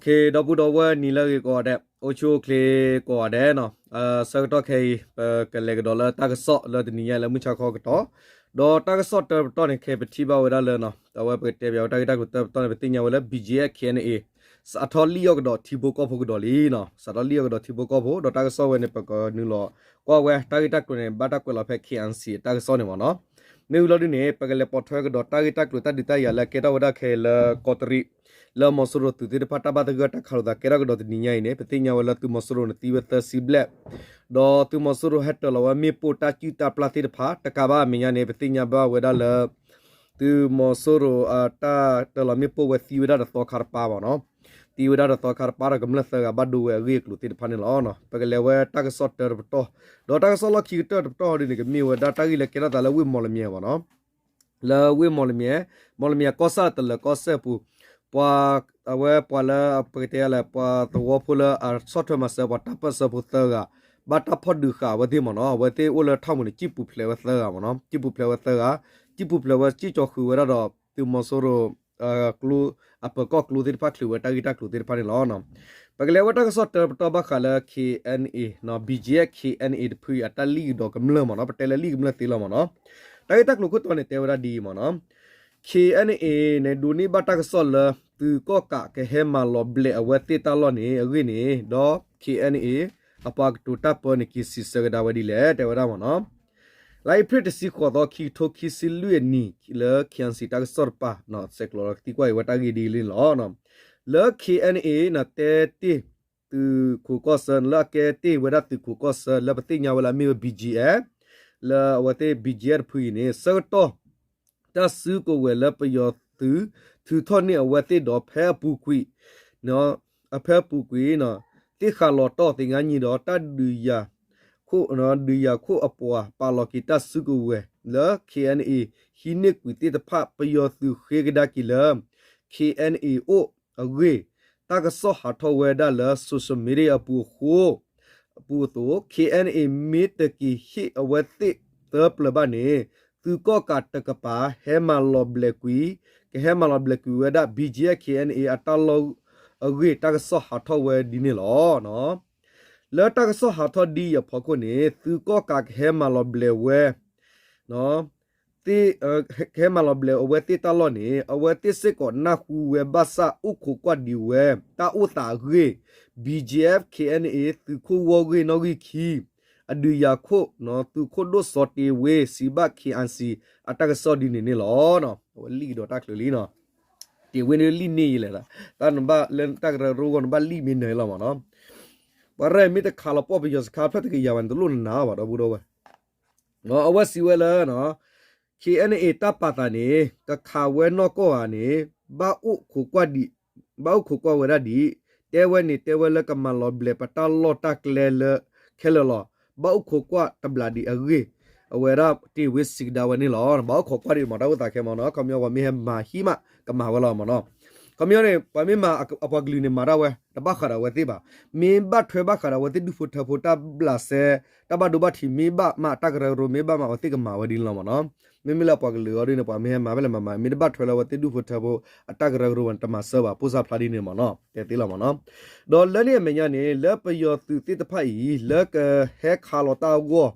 ဒီပုၢ်ဒီဝဲၢ်နံၤလၢအဂ့ၤကိးဂၤဒဲး, အိၣ်ဆူၣ်အိၣ်ချ့ကိးဂၤဒဲးနီၤ. ဆၢကတီၢ်ခဲအံၤ ပကလဲၤကဒီးလၢတၢ်ကစီၣ်လၢတနံၤညါလၢမုၢ်ဆါခီကတီၢ်, ဒီးတၢ်ကစီၣ်တၢတပတီၢ်န့ၣ် ခဲအံၤပထံၣ်ဘၣ်ဝဲဒၣ်လၢနီၤ, အဝဲပကတဲဘၣ်ဝဲတၢ်ဂ့ၢ်တၢ်ကျိၤတၢတပတီၢ်န့ၣ် ပသ့ၣ်ညါဝဲလၢ ဘီၣ်ကၠံၣ်အဲၣ် ခ့ၣ်အဲၣ်အ့ၣ် စးထီၣ်လံၣ်အီၣ်ကဒီးထံဖိကီၢ်ဖိကဒီးလံနီၤ. စးထီၣ်လံၣ်အီၣ်ကဒီးထံဖိကီၢ်ဖိ ဒီးတၢ်ကစီၣ်ဝဲန့ၣ် ပကနုာ်လီၤကွၢ်ဝဲတၢ်ဂ့ၢ်တၢ်ကျိၤန့ၣ် ဘၣ်တၢ်ကွဲးလီၤဖဲ ခ့ၣ်အဲၣ်အ့ၣ် အတၢ်ကစီၣ်န့ၣ်မ့ၢ်နီၤ. မ့ၢ်ဝံၤလီၤဒုန့ၣ် ပကလဲၤပိာ်ထွဲကဒီးတၢ်ဂ့ၢ်တၢ်ကျိၤတၢ်ဒုးတၢ်ယၤလၢအကဲထီၣ်ဝဲဒၣ်ခဲအံၤလၢကီးတရံး, လၢမီၤစိရိၤသုးသ့ၣ်တဖၣ်တၢ်ဘၣ်သဂၢၢ်တၢ်ခးလိာ်သးကဲထီၣ်ကဒီးတနံၤညါအံၤန့ၣ် ပသ့ၣ်ညါဝဲလၢသုးမီၤစိရိၤန့ၣ်သံဝဲသၢဆံဘျဲၣ်, ဒီးသုးမီၤစိရိၤဟဲတၢၤလီၤဝဲမ့ၣ်ပိၢ်တၢ်စုၣ်တၢ်ပျၢ်သ့ၣ်တဖၣ် တကးဘၣ်အမဲာ်ညါန့ၣ် ပသ့ၣ်ညါဘၣ်ဝဲဒၣ်လၢ သုးမီၤစိရိၤအတၢ်တၢၤလီၤမ့ၣ်ပိၢ်ဝဲသံဝဲဒၣ်ဒီးသီခါတပၢ်မ့ၢ်နီၤ, သံဝဲဒၣ်ဒီးသီခါတပၢ်ဒီးကမျၢၢ်သၢဂၤဘၣ်ဒိဝဲအဂ့ၢ်အကျိၤသ့ၣ်တဖၣ်န့ၣ်လီၤ. ပကလဲၤဝဲတၢ်ကစီၣ်တၢတပတီၢ်, ဒီးတၢ်ကစီၣ်လီၢ်ခံကတၢၢ်တပတီၢ်ဒ်န့ၣ် ကမ့ၢ်ဝဲဒၣ်တၢ်ဂ့ၢ်လၢကဲထီၣ်သးလၢဝ့ၢ်မီၣ်လမၠဲၣ်မ့ၢ်နီၤ, လၢဝ့ၢ်မီၣ်လမၠဲၣ်, မီၣ်လမၠဲၣ်ကီၢ်ဆၣ်တလၢၤကီၢ်စဲၣ်ပူၤ, ပှၤ အဝဲပှၤလၢပကတဲလဲၣ် ပှၤသဝီဖိလၢအဆီၣ်ထွဲမၤစၢၤပှၤတၢ်ပၢၢ်ဆၢဖိသၢဂၤ ဘၣ်တၢ်ဖီၣ်ဒုးဃာ်အဝဲသ့ၣ်မ့ၢ်နီၤ, အဝဲသ့ၣ်အိၣ်လၢထၣ်မူၤန့ၣ် စံၣ်ပူၤဖျဲးဝဲသၢဂၤမ့ၢ်နီၤ, စံၣ်ပူၤဖျဲးဝဲသၢဂၤ, စံၣ်ပူၤဖျဲးဝဲစံၣ်ကၠီၤဃုာ်ဝဲဒၣ်ဒီး သုးမီၤစိရိၤ ကျိ အပၢၤကီၢ်ကျိသ့ၣ်တဖၣ်ချုးဝဲတၢ်ဂ့ၢ်တၢ်ကျိၤသ့ၣ်တဖၣ်န့ၣ်လီၤ. ပကလဲၤဝဲတၢ်ကစီၣ်တၢတပတီၢ်ဘၣ်ဃးလၢ ခ့ၣ်အဲၣ်အ့ၣ်, ဘီၣ်ကၠံၣ်အဲၣ် ခ့ၣ်အဲၣ်အ့ၣ် တဖုအံၤ အတၢ်လံၣ်ကဒီးကမျၢၢ်မ့ၢ်နီၤ, ပတဲလၢလံၣ်ကမျၢၢ်သ့လီၤမ့ၢ်နီၤ. တၢ်ဂ့ၢ်တၢ်ကျိၤခိၣ်တီန့ၣ် တဲဝဲဒၣ်ဒ်အံၤမ့ၢ်နီၤ, ခ့ၣ်အဲၣ်အ့ၣ်န့ၣ် ဒိးန့ၢ်ဘၣ်တၢ်ကစီၣ်လၢ သုးကီၣ်ကးကဟဲမၤလီၤဘျဲးအဝဲသ့ၣ်တၢ်လီၢ်န့ၣ် အဂ့ၢ်န့ၣ် ဒီး ခ့ၣ်အဲၣ်အ့ၣ် အပှၤကတိၤတၢ်ပၢန့ၣ် က့ၤစံးဆၢကဒါဝဲဒ်လဲၣ် တဲဝဲဒၣ်မ့ၢ်နီၤ. လါအ့ဖြ့ၣ်တဆံဃိးသီ ခံကထိခံဆံလွံၢ်အနံၣ် လၢ ခ့ၣ်အဲၣ်အ့ၣ် တၢ်ကစီၣ်တပၤ ဆဲးကျိးလီၤကသံကွၢ်အံၤဝဲတၢ်ဂ့ၢ်ဒ်အံၤန့ၣ်လီၤ. လၢ ခ့ၣ်အဲၣ်အ့ၣ် န့ၣ် တဲတ့ၢ်သုးခိးကီၢ်ဆၢ လၢအကဲတ့ၢ်ဝဲဒၣ်သုးခိးကီၢ်ဆၢ လၢပသ့ၣ်ညါဝဲလၢအမ့ၢ်ဝဲ ဘီၣ်ကၠံၣ်အဲၣ် လၢအဝဲသ့ၣ် ဘီၣ်ကၠံၣ်အဲၣ် တဖုအံၤန့ၣ် ဆၢကတီၢ် တၢ်စုကဝဲၤလၢပယီၤသုး ထုးထီၣ်န့ၢ်အဝဲသ့ၣ်ဒီးဖဲအပူၤကွံာ် ဖဲအပူၤကွံာ် သ့ၣ်ဃးလီၤတီၢ်သ့ၣ်ငါနံၤဒီး တၢ်ဒုးယၤ ဒုးယၤခိၣ်အပှၤ ပာ်လီၤက့ၤတၢ်စုကဝဲၤလၢ ခ့ၣ်အဲၣ်အ့ၣ် ဟံးန့ၢ်ကွံာ်သ့ၣ်တဖၣ် ပယီၤသုးဃ့ကဒါက့ၤလၢ ခ့ၣ်အဲၣ်အ့ၣ် အိၣ်အဂ့ၢ် တၢ်ကစီၣ်ဟးထီၣ်ဝဲဒၣ်လၢ social media အပူၤအဃိ အပူၤအသိး ခ့ၣ်အဲၣ်အ့ၣ် မ့ၢ်တက့ၤဟ့ၣ်အဝဲသ့ၣ်သၢပျၢၤဘၣ်န့ၣ် သုးကီၣ်ကးတကပၤ ဟဲမၤလီၤဘျဲးကွံာ် ကဟဲမၤလီၤဘျဲးကွံာ်ဝဲဒၣ် ဘီၣ်ကၠံၣ်အဲၣ် ခ့ၣ်အဲၣ်အ့ၣ် အတၢ်လီၢ်အဂ့ၢ် တၢ်ကစီၣ်ဟးထီၣ်ဝဲဒ်န့ၣ်လီၤ. လၢတၢ်ကစီၣ်ဟးထီၣ်ဒ်အံၤအဖီခိၣ်န့ၣ် သုးကီၣ်ကးကဟဲမၤလီၤဘျဲးဝဲ ကဟဲမၤလီၤဘျဲးအဝဲသ့ၣ်တၢ်လီၢ်န့ၣ် အဝဲသ့ၣ်စ့ၢ်ကီးနၢ်ဟူဝဲဘၣ်ဆၣ်အိၣ်ခိးကွၢ်ဒံးဝဲ တၢ်အိၣ်သးအဂ့ၢ် ဘီၣ်ကၠံၣ်အဲၣ် ခ့ၣ်အဲၣ်အ့ၣ် သုးခိၣ်ဂီၢ်ဂ့ၢ်နီၣ်ဂံၢ်ခံ အဒုးယၤခိၣ် သုးခိၣ်ဒိၣ်စီၤတ့ၤဝ့ စံးဘၣ် ခ့ၣ်အဲၣ်အ့ၣ် အတၢ်ကစီၣ်ဒ်န့ၣ်န့ၣ်လီၤ. အဝဲလံၣ်ကဒီးတၢ်ချုးလံနီၤ, တ့ၤဝ့န့ၣ်လံၣ်န့ၢ်ယလဲၣ်, တၢ်နဘၣ်လၢတၢ်ကရၢကရိဂီၢ် နဘၣ်လံၣ်မ့ၢ်နၢၤလီၤမ့ၢ်နီၤ, ပှၤရဲၣ်မ့ၢ်တခးလီၤပီၣ်ပယီၤစခါဖျၢၣ်တကယၤဘၣ်န့ၣ် တလိၣ်နနၤဘၣ် ဒီပုၢ်ဒီဝဲၢ် အဝဲစံးဝဲလၢ ခ့ၣ်အဲၣ်အ့ၣ် တၢ်ပာ်သးန့ၣ် ကခးဝဲနီၢ်ကီၢ်ဧါန့ၣ် ဘၣ်အိၣ်ခိးကွၢ်ဒံး, ဘၣ်အိၣ်ခိးကွၢ်ဝဲဒၣ်ဒံး, တဲဝဲန့ၣ် တဲဝဲလၢကမၤလီၤဘျဲးပတၢ်လီၢ်တၢ်ကျဲလၢခဲလၢာ်လီၤ. ဘၣ်အိၣ်ခိးကွၢ်တဘျးဒံးအဂ့ၢ် အဝဲဒၣ်တ့ၢ်ဝ့စံးကဒါဝဲန့ၣ်လီၤ. ဘၣ်အိၣ်ခိးကွၢ်ဒံးမ့ၢ်တၢ်အိၣ်သးခဲမ့ၢ်နီၤ, ခီပညီပှၤမ့ၢ်ဟဲမၤဟံၣ်မး ကမၤဝဲလီၤမ့ၢ်နီၤ. ခီပညီန့ၣ် ပှၤမ့ၢ်မၤအပှၤကလုာ်န့ၣ် မၤတၢ်ဝဲ တဘၣ်ဃးဒီးအဝဲသ့ၣ်ဘၣ်. မ့ၢ်ဘၣ်ထွဲဘၣ်ဃးဒီးအဝဲသ့ၣ်ဒူၣ်ဖိထၢဖိတၢ်ဘျးစဲ တၢ်ဘၣ်ဒိဘၣ်ထံး မ့ၢ်ဘၣ်မး တၢ်ကရၢကရိမ့ၢ်ဘၣ်မး အဝဲသ့ၣ်ကမၤဝဲဒ်န့ၣ်လီၤမ့ၢ်နီၤ. မ့မ့ၢ်လၢပှၤကလုာ်အီၤဒ်န့ၣ် ပှၤမ့ၢ်ဟဲမၤဖဲလဲၣ်မၤမၤ မ့ၢ်တဘၣ်ထွဲလၢအဝဲသ့ၣ်ဒူၣ်ဖိထၢဖိ အတၢ်ကရၢကရိဘၣ်န့ၣ် တမၤစၢၤဘၣ် ပိၢ်စၢ်ဖျါဒ်န့ၣ်မ့ၢ်နီၤ တဲသ့လီၤမ့ၢ်နီၤ. ဒီးလၢန့ၣ်အမဲာ်ညါန့ၣ် လၢပယီၤသုးသ့ၣ်တဖၣ်အံၤ လၢကဟဲခးလီၤတၢ်အဂီၢ်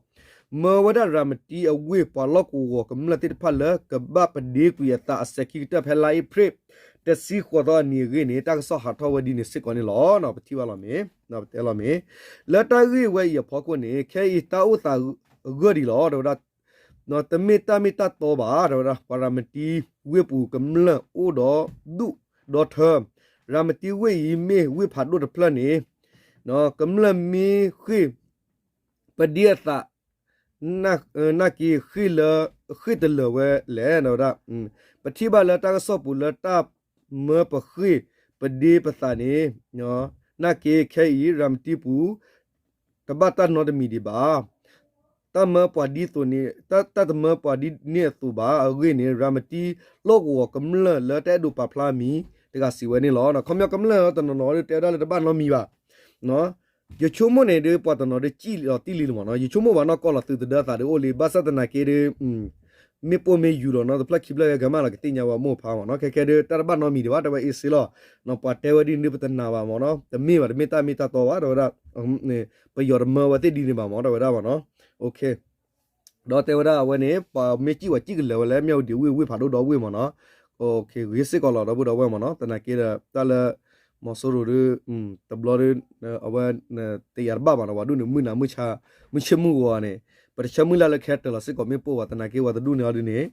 မၢဝဲဒၣ်ရၤမတံအဝ့ၢ်ပှၤလီၢ်ကဝီၤကမျၢၢ်သ့ၣ်တဖၣ်လၢကဘၣ်ပဒ့ကွံာ်အသးအစဲၤခံကတၢၢ်ဖဲလါအ့ဖြ့ၣ် တဆံဃိးသီအနံၤအဂ့ၢ်န့ၣ် တၢ်ကစီၣ်ဟးထီၣ်ဝဲဒ်န့ၣ်စ့ၢ်ကီးန့ၣ်လီၤ. ပထံၣ်ဘၣ်လီၤမ့ၢ် ပတဲလီၤမ့ၢ် လၢတၢ်ဂ့ၢ်ဝဲအံၤအဖီခိၣ်န့ၣ် ခဲအံၤတၢ်အိၣ်သးဂၢၢ်ဒံးလီၤ တဲဝဲဒၣ် တမ့ၢ်တၢ်မ့ၢ်တၢ်တီဘၣ် တဲဝဲဒၣ် ပှၤရၤမတံဝ့ၢ်ပူၤကမျၢၢ်အိၣ်ဒီးဒူၣ်ဒီထၢ ရၤမတံဝ့ၢ်အံၤမ့ၢ်ဝ့ၢ်ဖးဒိၣ်တဖျၢၣ်န့ၣ် ကမျၢၢ်မ့ၢ်ဃ့ၢ် ပဒ့အသး နာ်က့ဃ့ၢ်လၢ ဃ့ၢ်တလၢာ်ဝဲလဲၣ် တဲဝဲဒၣ် ပထံၣ်ဘၣ်လၢတၢ်ကစီၣ်ပူၤလၢတၢ်မၢပဃ့ၢ်ပဒ့ပသးန့ၣ် နာ်က့ခဲအံၤ ရၤမတံပူၤ တဘၣ်တၢ်နီတမံၤဒံးဘၣ် တၢ်မၢပှၤဒ်သိးန့ၣ် တၢ်တမၢပှၤဒ်န့ၣ်အသိးဘၣ် အဂ့ၢ်န့ၣ် ရၤမတံလီၢ်ကဝီၤကမျၢၢ်လၢတအဲၣ်ဒိးပာ်ဖျါမံၤတဂၤစံးဝဲန့ၣ်လီၤ. ခီပညီကမျၢၢ်တနီၤနီၤဒ်တဲဝဲဒၣ်လၢတဘၣ်နီတမံၤဘၣ် ယဆိကမိၣ်န့ၣ်ဒ် ပှၤတနီၤဒ်ကံၣ်လီၤတံၢ်လံလီၤမ့ၢ်နီၤ ယဆိကမိၣ်ဘၣ်နီၢ်ကီၢ်လီၤသုးသဒၢသးဒ်အိၣ်လံ ဘၣ်ဆၣ်သနာ်က့ဒ် မ့ၢ်ပိၢ်မ့ၢ်ယူၤလီၤနီၤ တဖျၢၣ်ခံဖျၢၣ်ဂဲၤမးလီၤ ကသ့ၣ်ညါဝဲမိၢ်ဖးမ့ၢ်နီၤ ခဲခဲဒုး တၢ်တဘၣ်နီတမံၤဒံးဘၣ် တဲဝဲအ့စ့လီၤ ပှၤတဲဝဲဒ်န့ၣ်ဒုး ပတနာ်ဘၣ်မ့ၢ်နီၤ တမ့ၢ်ဘၣ် တမ့ၢ်တၢ်မ့ၢ်တၢ်တီဘၣ် တဲဝဲဒၣ် ပယီၤတမၢဝဲသ့ၣ်ဒ်န့ၣ်ဘၣ်မ့ၢ် တဲဝဲဒၣ်မ့ၢ်နီၤ ဒီးတဲဝဲဒၣ်အဝဲန့ၣ် ပှၤမ့ၢ်စံၣ်ဝဲစံၣ်ကလဲာ်ဝဲလၢ မၠၣ်ဝတံၤဝ့ၢ်ဝ့ၢ်ဖးဒိၣ်ဒီဝ့ၢ်မ့ၢ်နီၤ ဂ့ၤစ့ၢ်ကီးလီၤ ဒီပုၢ်ဒီဝဲၢ်မ့ၢ်နီၤ သနာ်က့ဒီး တၢ်လၢ မီၤစိရိၤဒုး တဘျီဒုး အဝဲ တယာ်တဘၣ်ဘၣ်နီၤ ပှၤဒူၣ်န့ၣ် မုၢ်နၤမုၢ်ဆါ မုၢ်ဆ့ၣ်မုၢ်ဂီၤန့ၣ် ပတဆၢမုၢ်လၢ်လၢခဲတၢၢ်လီၤစ့ၢ်ကီး မ့ၢ်ပိၢ်ဘၣ် သနာ်က့ဝဲတဒူၣ်န့ၣ်အီၤဒုးန့ၣ်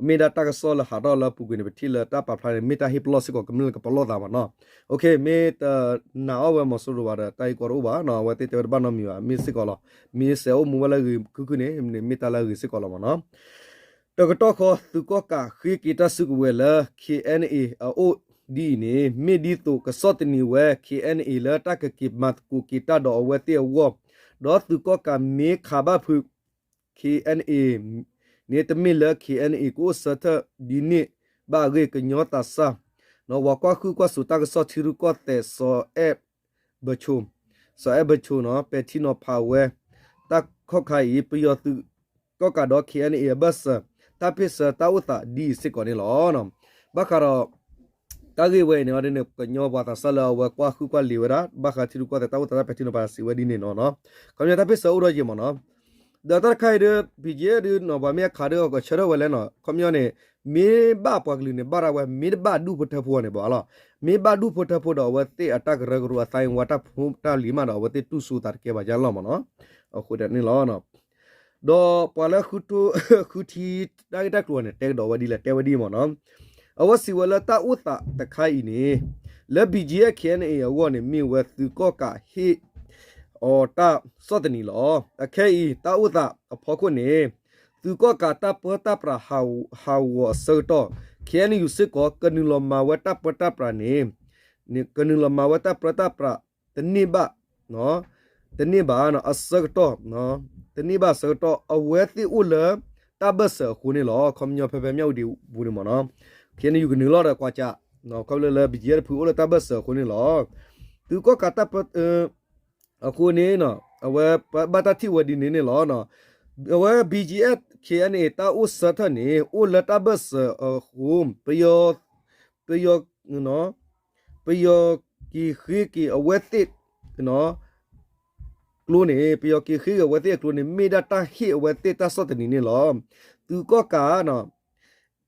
မ့ၢ်ဒၣ်တၢ်ကစီၣ်လၢဟးထီၣ်လၢပူၤကွံာ်န့ၣ် ပထံၣ်လၢတၢ်ပာ်ဖျါန့ၣ် မ့ၢ်တၢ်ဟ့ၣ်ပလီၢ်စ့ၢ်ကီး ကမျၢၢ်ကပလီၢ်သးမ့ၢ်နီၤ မ့ၢ်တနာ်အီၣ်ဝဲမီၤစိရိၤဘၣ်ဒီး တၢ်ဂ့ၢ်ကီတအိၣ်ဘၣ်နီၤ အဝဲသ့ၣ်တဲဝဲတဘၣ်နီတမံၤဘၣ် မ့ၢ်စ့ၢ်ကီးလီၤ မ့ၢ်စဲးအိၣ်မူဝဲလၢဂ့ၤခုၣ်ခုၣ်န့ၣ် မ့ၢ်တၢ်လၢအဂ့ၤစ့ၢ်ကီးလီၤမ့ၢ်နီၤ တကတီၢ်ဃီ သုးကီၣ်ကးဃ့က့ၤတၢ်စုကဝဲၤလၢ KNA အအိၣ်ဒ်အံၤန့ၣ် မ့ၢ်ဒ်သိးကဆီၣ်သနံးဝဲ KNA လၢတၢ်ကက့ၤမၤသကိးက့ၤတၢ်ဒီးအဝဲသ့ၣ်အဂီၢ်, ဒီးသုးကီၣ်ကးမ့ၢ်ခးဘၣ်ဖုး KNA န့ၣ် တမ့ၢ်လၢ KNA ကအိၣ်ဆၢထၢၣ်ဒ်န့ၣ်ဘၣ်အဂ့ၢ် ကညီသးစၢ် ပှၤကွၢ်ဟုၣ်ကွၢ်စိးတၢ်ကစီၣ်ထံရူၢ်ကီၢ်သဲး စီၤအဲၣ်ဘၢၣ်ဆိ စီၤအဲၣ်ဘၢၣ်ဆိနီၤ ပဲာ်ထံနီၤဖးဝဲ တၢ်ခီၣ်ခါအံၤ ပယီၤသုးကီၣ်ကးဒီး KNA အဘၢၣ်စၢၤ တၢ်ဖ့ၣ်ဆၢတၢ်အိၣ်သးဒ်အံၤစ့ၢ်ကီးန့ၣ်လီၤ. ဘၣ်ဃးဒီး တၢ်ဂ့ၢ်ဝဲအံၤန့ၣ် အီၤဒ်န့ၣ် ကညီပှၤသးစၢ်လၢအဝဲကွၢ်ဟုၣ်ကွၢ်လံၤဝဲဒၣ် ဘၣ်ဃးထံရူၢ်ကီၢ်သဲးတၢ်အိၣ်သးတၢ်ပဲာ်ထံနီၤဖးစံးဝဲဒ်န့ၣ်နီၤ. ခီပညီတၢ်ဖ့ၣ်ဆၢအိၣ်ဒီးယံာ်မ့ၢ်နီၤ. ဒီးတၢ်တခါအံၤဒုး ဘံၣ်ကၠံၣ်အဲၣ်ဒုးနီၤ ပှၤမ့ၢ်အခးဒုးအကဆၢထၢၣ်ဝဲလဲၣ်နီၤ ခီပညီန့ၣ် မ့ၢ်ဘၣ်ပှၤကလုာ်န့ၣ် ဘၣ်ဒၣ်ဝဲ မ့ၢ်တဘၣ်ဒူၣ်ဖိထၢဖိန့ၣ်ဘၣ်လီၤ. မ့ၢ်ဘၣ်ဒူၣ်ဖိထၢဖိဒီးအဝဲသ့ၣ်အတၢ်ကရၢကရိအသးဝါတၢ်ဖိတၢ်လံၤမးဒီး အဝဲသ့ၣ်တူၢ်ဆူၣ်သးတကဲဘၣ်ယါလီၤမ့ၢ်နီၤ. အဃိန့ၣ်လီၤ. ဒီးပှၤလၢ ဃုထံတၢ်ဂ့ၢ်တၢ်ကျိၤန့ၣ် တဲကဒီးဝဲဒ်လဲၣ် တဲဝဲဒ်မ့ၢ်နီၤ. အဝဲစံးဝဲလၢတၢ်အိၣ်သးတခါအံၤန့ၣ် လၢ ဘံၣ်ကၠံၣ်အဲၣ် KNA အဂီၢ်န့ၣ် မ့ၢ်ဝဲသုးကီၣ်ကးဟ့ၣ်အီၤတၢ်ဆီၣ်သနံးလီၤ. အခဲအံၤ တၢ်အိၣ်သးအဖီခိၣ်န့ၣ် သုးကီၣ်ကးတၢ်ပၢတၢ်ပြးဟးဂီၤအဆၢကတီၢ် KNU စ့ၢ်ကီး ကနုာ်လီၤမၤဝဲတၢ်ပၢတၢ်ပြးန့ၣ် ကနုာ်လီၤမၤဝဲတၢ်ပၢတၢ်ပြး တန့ၢ်ဘၣ် တန့ၢ်ဘၣ်အဆၢကတီၢ် တန့ၢ်ဘၣ်အဆၢကတီၢ် အဝဲသ့ၣ်အိၣ်လၢတၢ်ဘၢၣ်စၢၤအဃိန့ၣ်လီၤ. ခီပညီဖဲဖဲမၠၣ်ဝတံၤပူၤန့ၣ်မ့ၢ်နီၤ KNU ကနုာ်လီၤဒီးကွၢ်ကး ခီဖျိလၢ ဘံၣ်ကၠံၣ်အဲၣ် တဖုအိၣ်လၢတၢ်ဘၢၣ်စၢၤအဃိန့ၣ်လီၤ. သုးကီၣ်ကးတၢ်ပၢ အဃိန့ၣ် အဝဲဘၣ်တၢ်ထံၣ်ဝဲဒ်န့ၣ်န့ၣ်လီၤ. အဝဲ ဘံၣ်ကၠံၣ်အဲၣ် KNA တၢ်အိၣ်ဆၢထၢၣ်န့ၣ် အိၣ်လၢတၢ်ဘၢၣ်စၢၤအဃိ ပယီၤ ပယီၤ ပယီၤက့ၤဃ့က့ၤအဝဲသ့ၣ် ကျိန့ၣ် ပယီၤက့ၤဃ့က့ၤအဝဲသ့ၣ်အကျိန့ၣ် မ့ၢ်ဒၣ်တၢ်ဟ့ၣ်အဝဲသ့ၣ်တၢ်ဆီၣ်သနံးန့ၣ်လီၤ. သုးကီၣ်ကး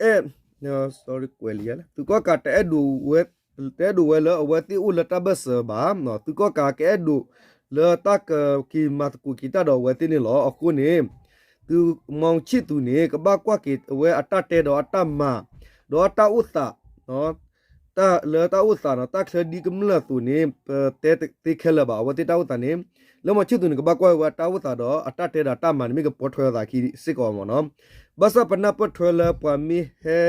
အဲၣ် ကွဲးလံ သုးကီၣ်ကးတအဲၣ်ဒိးဝဲ တအဲၣ်ဒိးဝဲလၢအဝဲသ့ၣ်အိၣ်လၢတၢ်ဘၢၣ်စၢၤဘၣ်. သုးကီၣ်ကးကအဲၣ်ဒိးလၢတၢ်ကက့ၤမၤသကိးက့ၤတၢ်ဒီးအဝဲသ့ၣ်န့ၣ်လီၤ. အဃိန့ၣ် သုးမီၤဆံၣ်သူးန့ၣ် ကဘၣ်ကွၢ်က့ၤဝဲအတၢ်တဲဒီးအတၢ်မၤ ဒီးအတၢ်အိၣ်သး တၢ်လၢတၢ်အိၣ်သးနီၤ တၢ်ချၢဒ်ကမျၢၢ်အသိးန့ၣ် ပတဲသ့ခဲလၢာ်ဘၣ် အဝဲသ့ၣ်တၢ်အိၣ်သးန့ၣ် လၢမီၤဆံၣ်သူးန့ၣ် ကဘၣ်ကွၢ်ဝဲတၢ်အိၣ်သးဒီးအတၢ်တဲဒီးအတၢ်မၤန့ၣ် မ့ၢ်ကပိာ်ထွဲအသးခံစ့ၢ်ကီးမ့ၢ်နီၤ. ဘၣ်ဆၣ်ပနၢ်ပၢၢ်ထွဲလၢပှၤမ့ၢ်ဟဲ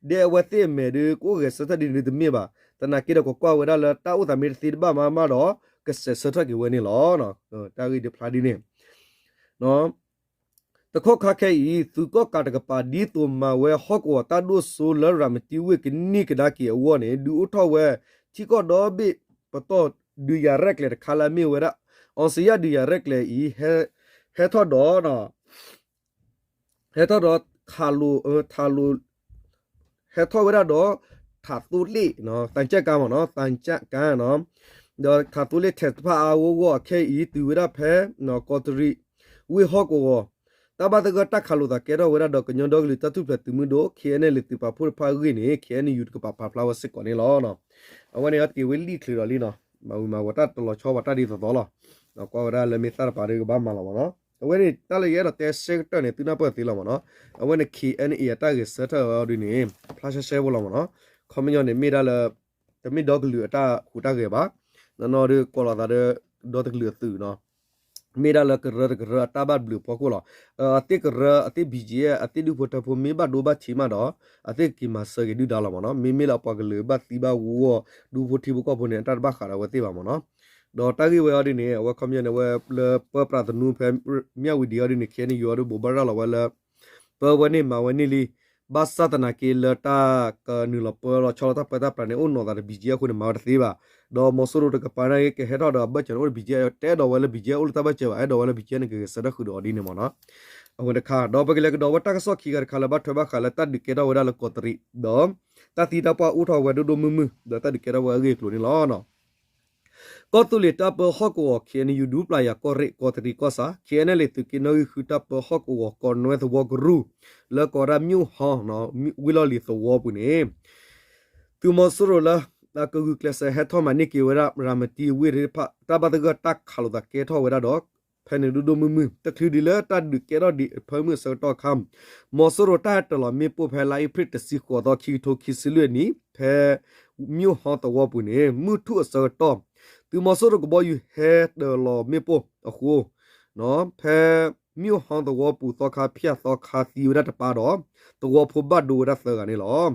ဒဲအဝဲသ့ၣ်အမဲာ်ဒုး ကအိၣ်ဂဲၤဆၢထၢၣ်ဒ်န့ၣ်တမ့ၢ်ဘၣ်. သနာ်က့ဒီးကကွၢ်ဝဲဒၣ်လၢတၢ်အိၣ်သးမ့ၢ်တသ့တဘၣ်မးမးဒီး ကစဲးဆၢထၢၣ်က့ၤဝဲန့ၣ်လီၤ. တၢ်ဂ့ၢ်ဒုးဖျါဒ်န့ၣ် တခီခါခဲအံၤ သုးကီၣ်ကးတကပၤ ဒ်သိးမၤဝဲဟီၣ်ကဝီၤတၢ်ဒိၣ်စိလၢရၤမတံဝ့ၢ်ကန့ၢ်ကဒါက့ၤအဂီၢ်န့ၣ် ဒုးအိၣ်ထီၣ်ဝဲ ထံကီၢ်ဒီဘ့ၣ်ပတီၢ်ဒုးယၤရဲၣ်ကျဲၤတခါလၢအမ့ၢ်ဝဲဒၣ် အောင်ဇေယျ ဒုးယၤရဲၣ်ကျဲၤအံၤ ဟဲထီၣ်ဒီး ဟဲထီၣ်ဒီး ထးလိၤ ထးလိၤ ဟဲထီၣ်ဝဲဒၣ်ဒီး ထးသိလ့ၣ် သံချပ်ကားမ့ၢ်နီၤ သံချပ်ကားနီၤ ဒီးထးသိလ့ၣ်ထဲးတဖၣ်အါအါဂီၢ်ဂီၢ်အခဲအံၤ တုၤဝဲဒၣ်ဖဲ ကီးတရံး ဝ့ၢ်ဟီၣ်ကဝီၤ တၢ်ဘၣ်သဂၢၢ်တၢ်ခးလိာ်သးကဲထီၣ်ဝဲဒၣ်ဒီးကညီဒီကလုာ်တၢ်ထူၣ်ဖျဲးသုးမုၢ်ဒိၣ် KNLA သုးပာ်ဖှိၣ်တဖၣ်အဂ့ၢ်န့ၣ် KNU တကပၤပာ်ဖျါဝဲစ့ၢ်ကီးန့ၣ်လီၤ. အဝဲန့ၣ်အတ့ၢ်ဝဲလံာ်ချုးဒီးလံနီၤ မၤဝံၤမၤဝီၤတၢ်တလီၤဆီပှၤတၢ်ဒ်သိးသိးလီၤ. ကွၢ်ဝဲဒၣ်လၢမ့ၢ်သၣ်တပၤဒ်ကဘၣ်မၤလီၤမ့ၢ်နီၤ အဝဲန့ၣ် တၢ်လၢယအဲၣ်ဒိးတဲဆၢကတၢၢ်န့ၣ် သုနၢ်ပၢၢ်သ့လီၤမ့ၢ်နီၤ အဝဲန့ၣ် KNA အတၢ်ဂဲၤဆၢထၢၣ်ဝဲအီၤဒ်န့ၣ် ဖျါရှဲရှဲဖိလီၤမ့ၢ်နီၤ ခီပညီန့ၣ် မ့ၢ်ဒၣ်လၢ တမ့ၢ်ဒီကလုာ်အတၢ်ဟူးတၢ်ဂဲၤဘၣ် နီၢ်နီၢ်ဒီးကိးလီၤသးဒီး ဒီတကလုာ်အသုးနီၤ မ့ၢ်ဒၣ်လၢကရၢတကရၢအတၢ်ဘၣ်ဘျုးအဖီခိၣ်လီၤ. အသ့ၣ်ကရၢ အသ့ၣ် ဘံၣ်ကၠံၣ်အဲၣ် အသ့ၣ်ဒူၣ်ဖိထၢဖိမ့ၢ်ဘၣ်ဒိဘၣ်ထံးမးဒီး အသ့ၣ်က့ၤမၤစၢၤက့ၤဒုၣ်ဒါလီၤမ့ၢ်နီၤ မ့မ့ၢ်လၢအပှၤကလုာ်ဘၣ်သံဘၣ်ဂီၢ် ဒူၣ်ဖိထံဖိကီၢ်ဖိန့ၣ် အတၢ်တဘၣ်ဃးဒီးအဝဲသ့ၣ်ဘၣ်မ့ၢ်နီၤ ဒီးတၢ်ဂ့ၢ်ဝဲအီၤဒ်န့ၣ် အဝဲခီပညီန့ၣ် အဝဲလၢပၢပြးသနူဖဲ မၠၣ်ဝတံၤအီၤဒ်န့ၣ် KNU အီၤဒ်ဘိးဘၣ်ရၤလီၤဝဲလၢ ပၢဝဲန့ၣ်မၤဝဲန့ၣ်လံ ဘၣ်ဆၣ်သနာ်က့လၢတၢ်ကနုာ်လီၤပၢလီၤဆီလီၤတၢ်ပၢတၢ်ပြးန့ၣ် အိၣ်နီၢ်သးဒီး ဘံၣ်ကၠံအဃိန့ၣ် မၤဝဲတသ့ဘၣ်. ဒီးမီၤစိရိၤတကပၤန့ၣ် ကဟဲထီၣ်ဒီးအဘၢၣ်စၢၤန့ၣ် အိၣ်ဒီး ဘံၣ်ကၠံ တအဲၣ်ဒိးဝဲလၢဘံၣ်ကၠံအိၣ်လၢတၢ်ဘၢၣ်စၢၤဘၣ်, အဲၣ်ဒိးဝဲလၢဘံၣ်ကၠံန့ၣ် ကဂဲၤဆၢထၢၣ်ဃုာ်ဒီးအီၤဒ်န့ၣ်မ့ၢ်နီၤ. အဝဲတခါ ဒီးပကလဲၤကဒီးဝဲတၢ်ကစီၣ်ခံဂၤတခါလၢဘၣ်ထွဲဘၣ်ဃးလၢတၢ်ဒုးကဲထီၣ်ဝဲဒၣ်လၢကီးတရံး ဒီး တၢ်သံတၢ်ပှၢ်အိၣ်ထီၣ်ဝဲဒိၣ်ဒိၣ်မုၢ်မုၢ် ဒီးတၢ်ဒုးကဲထီၣ်ဝဲအဂ့ၢ်အကျိၤန့ၣ်လီၤ. ကီၢ်သူလ့ၤတၢ်ပၢဟီၣ်ကဝီၤ ခ့ၣ်အဲၣ်ယူၣ် ဒူပျၢ်ယၤကီၢ်ရ့ၣ် ကီးတရံးကီၢ်ဆၣ် ခ့ၣ်အဲၣ်အဲၣ်လ့ၣ် သုးက့နီၣ်ဂံၢ်ဃုတၢ်ပၢဟီၣ်ကဝီၤ ကီးနွဲသဝီကရူၢ် လၢကိးဝဲဒၣ်မျိၣ်ဟီ ဝ့ၢ်လီၢ်လံၤသဝီပူၤန့ၣ် သုးမီၤစိရိၤလၢ အကဂုာ်ကျဲးစၢးဟဲထီၣ်မၤန့ၢ်က့ၤဝဲဒၣ် ရၤမတံဝ့ၢ်သ့ၣ်တဖၣ် တၢ်ဘၣ်သဂၢၢ်တၢ်ခးလိာ်သးကဲထီၣ်ဝဲဒၣ်ဒီး ဖဲန့ၣ်ဒိၣ်ဒိၣ်မုၢ်မုၢ် တချုးဒံးလၢတၢ်ဒုးကဲထီၣ်ဒံးအဖၢမုၢ်အဆၢကတီၢ်အခါ မီၤစိရိၤတၢ်ဟဲတၢၤလီၤမ့ၣ်ပိၢ်ဖဲလါအ့ဖြ့ၣ်တဆံဃိးသီ ခံကထိခံဆံလွံၢ်အနံၣ် ဖဲမျိၣ်ဟီသဝီပူၤန့ၣ် မုၢ်ထူၣ်အဆၢကတီၢ် သုးမီၤစိရိၤကဘီယူၤဟဲတၢၤလီၤမ့ၣ်ပိၢ်အဃိ ဖဲမျိၣ်ဟီသဝီပူၤ သီခါဖၠၣ်သီခါသံဝဲဒၣ်တပၢ်ဒီး သဝီဖိဘၣ်ဒိဝဲဒၣ်သၢဂၤန့ၣ်လီၤ.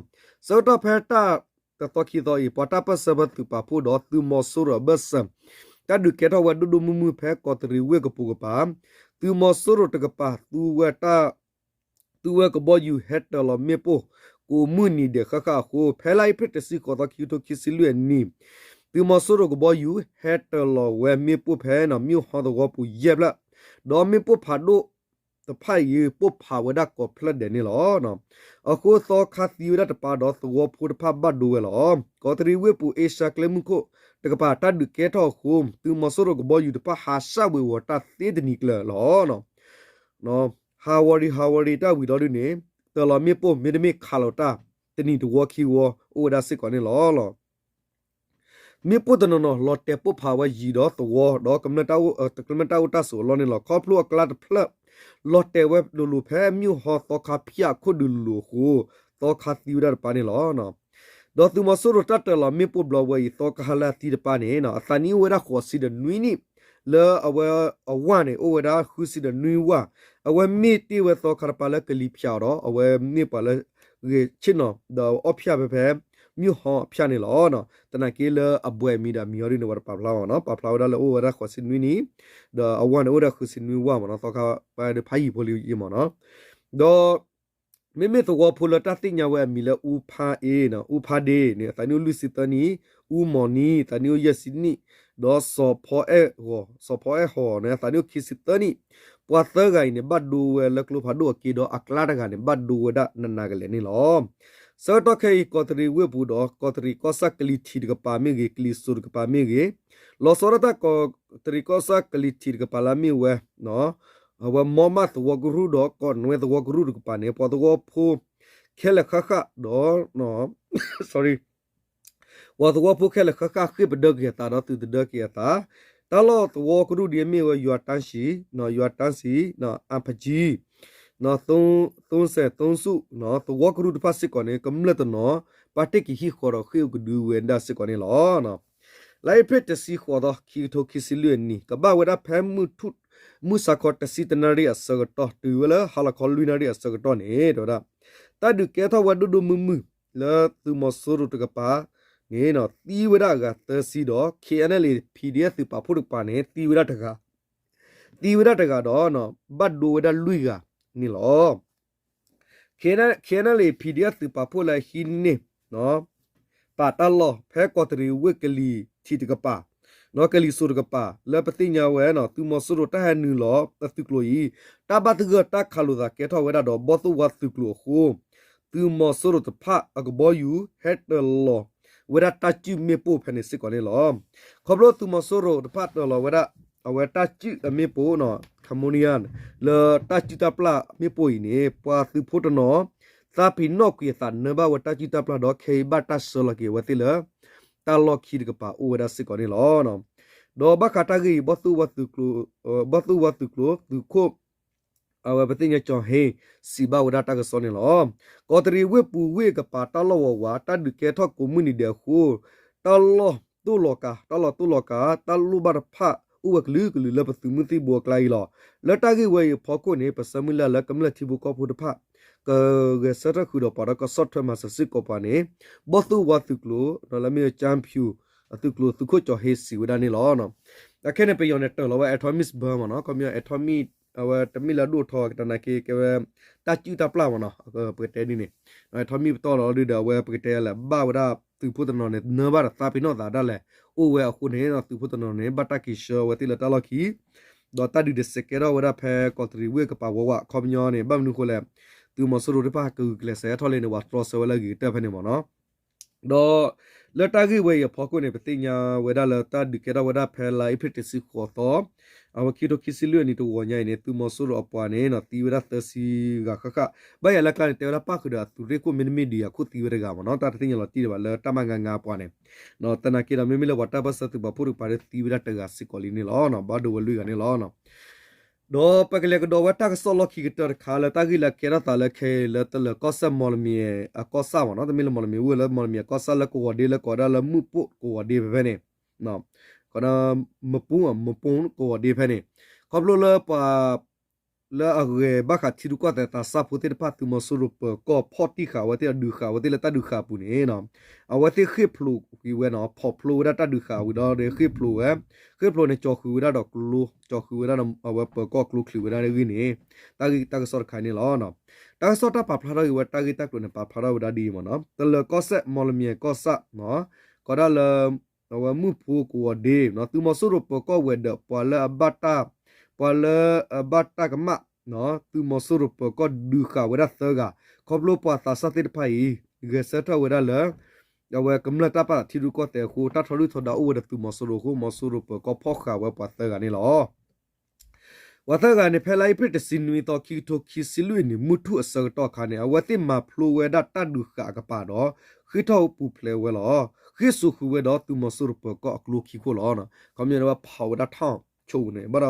ဆၢကတီၢ်ဖဲတၢ်တသီခံသီအံၤ ပှၤတၢ်ပၢၢ်ဆၢဖဲသုးပာ်ဖှိၣ်ဒီးသုးမီၤစိရိၤအဘၢၣ်စၢၤ တၢ်ဒုးကဲထီၣ်ဝဲဒိၣ်ဒိၣ်မုၢ်မုၢ်ဖဲကီးတရံးဝ့ၢ်ကပူၤကပၤ သုးမီၤစိရိၤတကပၤ သူဝဲတၢ် သူဝဲကဘီယူၤဟဲတၢၤလီၤမ့ၣ်ပိၢ် ကိးမုၢ်နံၤဒဲးဃၣ်ဃၣ်အဃိ ဖဲလါအ့ဖြ့ၣ်တဆံဃိးသီ ခံကထိခံဆံလွံၢ်အနံၣ် သုးမီၤစိရိၤကဘီယူၤဟဲတၢၤလီၤဝဲမ့ၣ်ပိၢ်ဖဲန့ၣ် မျိၣ်ဟီသဝီပူၤယဲၢ်ဖျၢၣ် ဒီးမ့ၣ်ပိၢ်ဖးဒိၣ်တဖၣ်အံၤ ပိၢ်ဖးဝဲဒၣ်ကိးဖျၢၣ်ဒဲးန့ၣ်လီၤ. အဃိသီခါသံဝဲဒၣ်တပၢ်ဒီးသဝီဖိတဖၣ်ဘၣ်ဒိဝဲလီၤ. ကီးတရံးဝ့ၢ်ပူၤ အ့ရှါကျဲမုၢ်ခိၣ်တကပၤ တၢ်ဒုးကဲထီၣ်အဃိ သုးမီၤစိရိၤကဘီယူၤတဖၣ်ဟးဆှၣ်ဝ့ၤဝီၤတၢ်သ့တနံၤကျၢၤလီၤ. ဟးဝီၤရံၤဟးဝီၤရံၤတၢ်ဝံၤဒီးဒုန့ၣ် တၢၤလီၤမ့ၣ်ပိၢ် မ့တမ့ၢ်ခးလီၤတၢ် တနံၤတဝီခံဝီ အိၣ်ဝဲဒၣ်စ့ၢ်ကီးန့ၣ်လီၤ. မ့ၣ်ပိၢ်တနီၤနီၤ လီၤတဲာ်ပိၢ်ဖးဝဲယံၤဒီးသဝီ ဒီးကမျၢၢ်တၢ်အိၣ်တၢ်ဆိးအလီၢ်န့ၣ်လီၤ. ခီဖျိအကျါတဖျၢၣ် လီၤတဲာ်ဝဲလိၤလိၤဖဲမျိၣ်ဟီသီခါဖၠၣ်အခိၣ်ဒုးလိၤလိၤအဃိ သီခါသံဝဲဒၣ်တပၢ်န့ၣ်လီၤ. ဒီးသုးမီၤစိရိၤတၢ်တၢၤလီၤမ့ၣ်ပိၢ်ဘျီဝဲအံၤ သီခါလၢအသံတပၢ်န့ၣ် အသးနံၣ်အိၣ်ဝဲဒၣ်ဃိးဆံဒီးနွံနံၣ် လၢအဝဲအဝၢ်န့ၣ် အိၣ်ဝဲဒၣ်ဃုဆံဒီးနွံဝၢ်, အဝဲမ့ၢ်တ့ၢ်ဝဲသီခါတပၢ်လၢကလံၤဖၠၣ်အီၤဒီး အဝဲမ့ၢ်ပှၤလၢဂဲၤဆ့ၣ်နီၤ ဒီးအီၣ်ဖၠၣ်ဖဲဖဲ မျိၣ်ဟီအဖၠၣ်န့ၣ်လီၤ. သနာ်က့လၢအဘှဲးမံၤဒီးအမံၤအီၤဒ်န့ၣ် ပှၤတပာ်ဖျါမ့ၢ်နီၤ, ပာ်ဖျါဝဲဒၣ်လၢအိၣ်ဝဲဒၣ်ဃိးဆံနွံနံၣ်, ဒီးအဝၢ်န့ၣ်အိၣ်ဝဲဒၣ်ဃုဆံနွံဝၢ်မ့ၢ်နီၤ, သီခါပၢ်ဒုးဖးယံၤဖိလံယံၤမ့ၢ်နီၤ, ဒီး မ့မ့ၢ်သဝီဖိလၢတၢ်သ့ၣ်ညါဝဲအမံၤလၢအူဖါအ့, အူဖါဒ့န့ၣ် အသးနံၣ်အိၣ်လွံၢ်ဆံသၢနံၣ်, အူမီၤနံၤ အသးနံၣ်အိၣ်ယဲၢ်ဆံနံၣ်, ဒီးစီၤဖီအဲၣ်ဂီၤ, စီၤဖီအဲၣ်ဟီၤန့ၣ် အသးနံၣ်အိၣ်ခံဆံသၢနံၣ်, ပှၤသၢဂၤအံၤန့ၣ် ဘၣ်ဒိဝဲလၢကျိဖးဒိၣ်အက့ဒီး အကျါတဂၤန့ၣ် ဘၣ်ဒိဝဲဒၣ်နးနးကလဲာ်န့ၣ်လီၤ. ဆၢကတီၢ်ခဲအံၤ ကီးတရံးဝ့ၢ်ပူၤဒီး ကီးတရံးကီၢ်ဆၣ်ကလံၤထံးတကပၤမ့ၢ်ဂ့ၤ, ကလံၤစိးတကပၤမ့ၢ်ဂ့ၤ, လီၤဆီဒၣ်တၢ်ကီးတရံးကီၢ်ဆၣ်ကလံၤထံးတကပၤလၢအမ့ၢ်ဝဲ အဝဲမီမၣ်သဝီကရူၢ်ဒီး ကီးနွဲသဝီကရူၢ်တကပၤန့ၣ် ပှၤသဝီဖိ ခဲလၢာ်ဃၣ်ဃၣ်ဒီး sorry ပှၤသဝီဖိခဲလၢာ်ဃၣ်ဃၣ်ဃ့ၢ်ပဒၢက့ၤအသးဒီးသုးတဒၢက့ၤအသး, တၢ်လီၢ်သဝီကရူၢ်ဒ်အမ့ၢ်ဝဲ ယွၤတၢ်စံၣ်, ယွၤတၢ်စံၣ်, အၣ်ဖးကၠံ, သုစဲးသုစူၣ်, သဝီကရူၢ်တဖၣ်စ့ၢ်ကီးန့ၣ် ကမျၢၢ်တနီၤ ပာ်တ့ၢ်က့ၤဟံၣ်ဃီဒီးဃ့ၢ်အိၣ်ကဒုဝဲဒၣ်စ့ၢ်ကီးန့ၣ်လီၤ. လါအ့ဖြ့ၣ်တဆံဃိးသီ ခံကထိခံဆံလွံၢ်အနံၣ် ကဘၣ်ဝဲဒၣ်ဖဲမုၢ်ထူၣ် မုၢ်ဆါခီတဆံတနၣ်ရံၣ်အဆၢကတီၢ် တုၤဝဲလၢဟါလီၤခီလွံၢ်နၣ်ရံၣ်အဆၢကတီၢ်န့ၣ် တဲဝဲဒၣ် တၢ်ဒုးကဲထီၣ်ဝဲဒိၣ်ဒိၣ်မုၢ်မုၢ် လၢသုးမီၤစိရိၤတကပၤန့ၣ် သံဝဲဒၣ်အဂၤသၢဆံဒီး ခ့ၣ်အဲၣ်အဲၣ်လ့ၣ် PDF သုးပာ်ဖှိၣ်တကပၤန့ၣ် သံဝဲဒၣ်တဂၤ သံဝဲဒၣ်တဂၤဒီး ဘၣ်ဒိဝဲဒၣ်လွံၢ်ဂၤန့ၣ်လီၤ. ခ့ၣ်အဲၣ်အဲၣ်လ့ၣ် PDF သုးပာ်ဖှိၣ်လၢဟံးန့ၢ် ပာ်တၢ်လီၢ်ဖဲကီးတရံးဝ့ၢ်ကလံၤထံးတကပၤ, ကလံၤစိးတကပၤ လၢပသ့ၣ်ညါဝဲ သုးမီၤစိရိၤတၢ်ဟဲနုာ်လီၤအသုးကျိၤအံၤ တၢ်ဘၣ်သဂၢၢ်တၢ်ခးလိာ်သးကဲထီၣ်ဝဲဒၣ်ဒီး ဘီၣ်သိၣ်ဝါသုးကျိၤအဃိ သုးမီၤစိရိၤတဖၣ်အကဘီယူၤ ဟဲတၢၤလီၤဝဲဒၣ်တၢ်စုၣ်မ့ၣ်ပိၢ်ဖဲန့ၣ်စ့ၢ်ကီးန့ၣ်လီၤ. ခီဖျိသုးမီၤစိရိၤတဖၣ်တၢၤလီၤဝဲဒၣ် အဝဲတၢ်စုၣ်အမ့ၣ်ပိၢ် ခမူနယါ လၢတၢ်စုၣ်တၢ်ပျၢ်မ့ၣ်ပိၢ်အံၤန့ၣ် ပှၤသုးဖိတနီၤ သးပ့ၤနီၣ်ကွံာ်အသးနၢဘၣ်ဝဲတၢ်စုၣ်တၢ်ပျၢ်ဒီး ခဲအံၤဘၣ်တၢ်ဆှၢလီၤက့ၤအဝဲသ့ၣ်လၢ တၢ်လီၢ်ခံတကပၤအိၣ်ဝဲဒၣ်စ့ၢ်ကီးန့ၣ်လီၤ. ဒီးဘၣ်ဃးတၢ်ဂ့ၢ်အံၤ ဘီၣ်သိၣ်ဝါသုးကျိၤ ဘီၣ်သိၣ်ဝါသုးကျိၤ သုးခိၣ် အဝဲပသ့ၣ်ညါကၠီၤဟ့ စံးဘၣ်ဝဲဒၣ်တၢ်ကစီၣ်န့ၣ်လီၤ. ကီးတရံးဝ့ၢ်ပူၤဝ့ၢ်အကပၤ တၢ်လီၢ်ဝးဝး တၢ်ဒုးကဲထီၣ်ကိးမုၢ်နံၤဒဲးအဃိ တၢ်လီၢ်တိၢ်လီၤကၤ တၢ်လီၢ်တိၢ်လီၤကၤ တၢ်လိၣ်ဘၣ်တဖၣ် အိၣ်ဝဲကလုာ်ကလုာ်လၢပသုးမုၢ်သံၣ်ဘိအကျါအံၤလီၤ. လၢတၢ်ဂ့ၢ်ဝဲအံၤအဖီခိၣ်န့ၣ် ပဆၢမုၢ်လၢ်လၢကမျၢၢ်ထံဖိကီၢ်ဖိတဖၣ် ကဂဲၤဆၢထၢၣ်ဃုာ်ဒီးပှၤဒီးကဆီၣ်ထွဲမၤစၢၤစ့ၢ်ကီးပှၤန့ၣ် ဘီၣ်သိၣ်ဝါသုးကျိၤ လၢမ့ၢ်ဝဲ ကၠၢဖၠူ အသုးကျိၤသုးခိၣ်ကၠီၤဟ့စံးဝဲဒၣ်န့ၣ်လီၤ. အခဲန့ၣ် ပယီၤန့ၣ် တၢၤလီၤဝဲ atomic bomb မ့ၢ်နီၤ, ခီပညီ atomic အဝဲတမ့ၢ်လၢအဒိၣ်ထီၣ်ကတၢၢ်နာ်က့ ကဲဝဲ တၢ်စုၣ်တၢ်ပျၢ်မ့ၢ်နီၤ, ပကတဲဒ်န့ၣ်, ထီၣ်မံပတီၢ်လီၤဒုဒီး အဝဲပကတဲလၢဘၣ်ဝဲဒၣ်သုးဖိတနီၤန့ၣ် နၢဘၣ်တသးပ့ၤနီၣ်သးဒၣ်လဲာ် အိၣ်ဝဲအဃိန့ၣ် သုးဖိတနီၤန့ၣ် ဘၣ်တၢ်က့ၤဆှၢအဝဲသ့ၣ်လၢတၢ်လီၢ်ခံ ဒီးတၢ်ဒုးဒစဲးကဲထီၣ်ဝဲဒၣ်ဖဲကီးတရံးဝ့ၢ်ကပၤဝးဝး ခီပညီန့ၣ် ဘၣ်မနုၤအဃိလဲၣ်, သုးမီၤစိရိၤသ့ၣ်တဖၣ်ကဂုာ်ကျဲးစၢးဟဲထီၣ်လၢန့ၣ် ပှၤတြီဆၢဝဲလၢအဂ့ၤကတၢၢ်ဖဲန့ၣ်မ့ၢ်နီၤ. ဒီးလၢတၢ်ဂ့ၢ်ဝဲအံၤအဖီခိၣ်န့ၣ် ပသ့ၣ်ညါဝဲဒၣ်လၢတၢ်ဒုးကဲထီၣ်ဝဲဒၣ်ဖဲလါအ့ဖြ့ၣ်တဆံဃိးသီ အဝဲခံကထိခံဆံလွံၢ်အနံၤတဝီညါအံၤန့ၣ် သုးမီၤစိရိၤအပှၤန့ၣ် သံဝဲဒၣ်သၢဆံဂၤဃၣ်ဃၣ်, ဘၣ်ယၤလၢအကျါန့ၣ် တဲဝဲဒၣ်ပၣ်ဃုာ်ဒီးအသုးရ့ၣ်ခိၣ်မ့တမ့ၢ်ဒံးအခိၣ်သံဝဲတဂၤမ့ၢ်နီၤ, တၢ်တသ့ၣ်ညါလီၤတံၢ်ဒံးဘၣ်လၢတၢ်မၤငါငါအပှၤန့ၣ် သနာ်က့ဒီး မ့မ့ၢ်လၢပှၤတၢ်ပၢၢ်ဆၢသုးပာ်ဖှိၣ်တကပၤဒီးသံဝဲဒၣ်တဂၤစ့ၢ်ကီးလံန့ၣ်လီၤ. ဘၣ်ဒိဝဲလွံၢ်ဂၤန့ၣ်လီၤ. ဒီးပကလဲၤကဒီးဝဲတၢ်ကစီၣ်လီၢ်ခံကတၢၢ်တခါလၢတၢ်ဂ့ၢ်လၢအကဲထီၣ်သးလၢခဲအံၤလၢတလၢၤကီၢ်စဲၣ်မီၣ်လမံၤအကီၢ်ဆၣ်မ့ၢ်နီၤ, တမ့ၢ်လၢမီၣ်လမံၤအကီၢ်ဆၣ်လၢကဝီၤဒ့လၢကိးဒၣ်လၢမုၢ်ပိၢ်ကဝီၤဒ့ဖဲဖဲန့ၣ် မပူၤ မပူၤကဝီၤဒ့ဖဲန့ၣ် ခီဖျိလၢပှၤ လၢအဂဲၤဘၣ်ဃးထံရူၢ်ကီၢ်သဲးသးစၢ်ဖိသ့ၣ်တဖၣ် သုးမီၤစိရိၤပၢၤကီၢ်ဖီၣ်တံၢ်ဃာ်အဝဲသ့ၣ်ဒီးဒုးဃာ်အဝဲသ့ၣ်လၢတၢ်ဒုးဃာ်အပူၤန့ၣ် အဝဲသ့ၣ်ဃ့ၢ်ဖျိးကွံာ်ဝဲနီၤ, ဖီၣ်ဖျိဝဲဒၣ်တၢ်ဒုးဃာ်ဝံၤဒီးဃ့ၢ်ဖျိးဝဲ, ဃ့ၢ်ဖျိးန့ၣ် ကၠီၤဃုာ်ဝဲဒၣ်ဒီးကျိ, ကၠီၤဃုာ်ဝဲဒၣ်ဒီးအဝဲပၢၤကီၢ်ကျိချံးဝဲဒၣ်အဂ့ၢ်န့ၣ် တၢ်ဂ့ၢ်တၢ်ကစီၣ်တခါန့ၣ်လီၤ. တၢ်ကစီၣ်တၢ်ပာ်ဖျါထီၣ်က့ၤဝဲတၢ်ဂ့ၢ်တၢ်ကျိၤန့ၣ် ပာ်ဖျါထီၣ်ဝဲဒၣ်ဒ်အံၤမ့ၢ်နီၤ, တလၢၤကီၢ်စဲၣ်မီၣ်လမံၤအကီၢ်ဆၣ် ကီးဒၣ်လၢ အဝဲမုၢ်ဖိကဝီၤဒ့ သုးမီၤစိရိၤပၢၤကီၢ်ဝဲၤဒၢး ပှၤလၢအဘၣ်တၢ်, ပှၤလၢအဘၣ်တၢ်ကမၣ် သုးမီၤစိရိၤပၢၤကီၢ်ဒုးဃာ်ဝဲဒၣ်သၢဂၤ, ခီဖျိပှၤသးစၢ်သ့ၣ်တဖၣ်အံၤ ဂဲၤဆၢထၢၣ်ဝဲဒၣ်လၢ အဝဲကမျၢၢ်တၢ်ပာ်ထံရူၢ်ကီၢ်သဲးအဃိ တၢ်ထီဒုၣ်ထီဒါအိၣ်ဝဲဒီးသုးမီၤစိရိၤအဃိ မီၤစိရိၤပၢၤကီၢ်ဖီၣ်ဃာ်ဝဲပှၤသၢဂၤန့ၣ်လီၤ. ပှၤသၢဂၤန့ၣ် ဖဲလါအ့ဖြ့ၣ်တဆံနွံသီ ခံကထိခံဆံလွံၢ်နံၣ် မုၢ်ထူၣ်အဆၢကတီၢ်အခါန့ၣ် အဝဲသ့ၣ်မၤဖျိဝဲဒၣ်တၢ်ဒုးဃာ်အကပၤဒီး ဃ့ၢ်ထီၣ်ပူၤဖျဲးဝဲလီၤ. ဃ့ၢ်စိာ်ဃုာ်ဝဲဒီးသုးမီၤစိရိၤပၢၤကီၢ်အကျိခံခိၣ်လီၤ. ခီပညီန့ၣ်ဝဲဖီၣ်ဝဲဒၣ်ထီၣ်ဆိဝဲန့ၣ် ဘၣ်ဒီး